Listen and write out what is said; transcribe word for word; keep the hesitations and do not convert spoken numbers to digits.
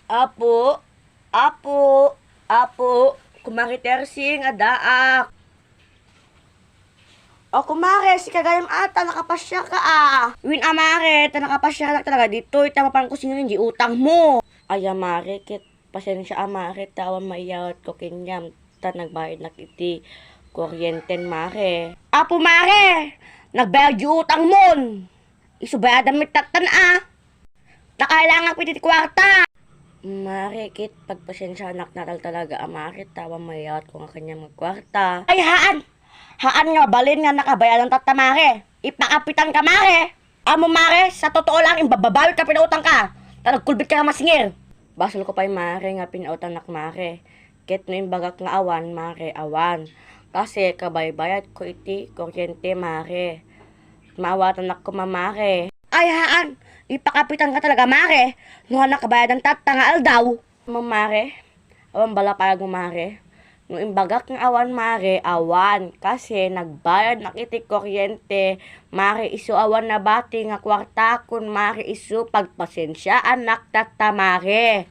Apo, apo, apo, kumare Tersing, addaak. O kumare, sika gayam ata, nakapasiaka a. Wen a mare, ta nakapasianak talaga ditoy, ta mapanko singir diay utangmo. Ay a mare, ket pasensia a mare, ta awan maiyawatko kenka, ta nagbayadnak iti kuryenten mare. Apo mare, nagbayad diay utangmon. Isu bayadam met tattan a. Ta kailanganko iti kuarta. Mare, ket pagpasensianak ngarud talaga a mare, ta awan maiyawatko nga kaniam nga kuarta. Ay haan! Haan nga mabalin nga nakabayadan tatta mare. Ipakapitanka mare. Ammom mare, sa totoo lang, imbababawitko a pinautangka. Ta nagkulbitka nga masingir. Basolko pay mare nga pinautangnak mare. Ket no imbagak nga awan, mare, awan. Kasi kabaybayadko iti kuryente, mare. Maawatannak koma, mare. Ay haan, ipakapitanka talaga, mare. No haan nakabayadan tatta nga aldaw. Ammom mare, awan bala payagmo mare. No imbagak nga awan mare, awan. Kasi nagbayadnak iti kuryente, mare, isu awan nabati nga kuartakon mare, isu pagpasensiaanak tatta mare.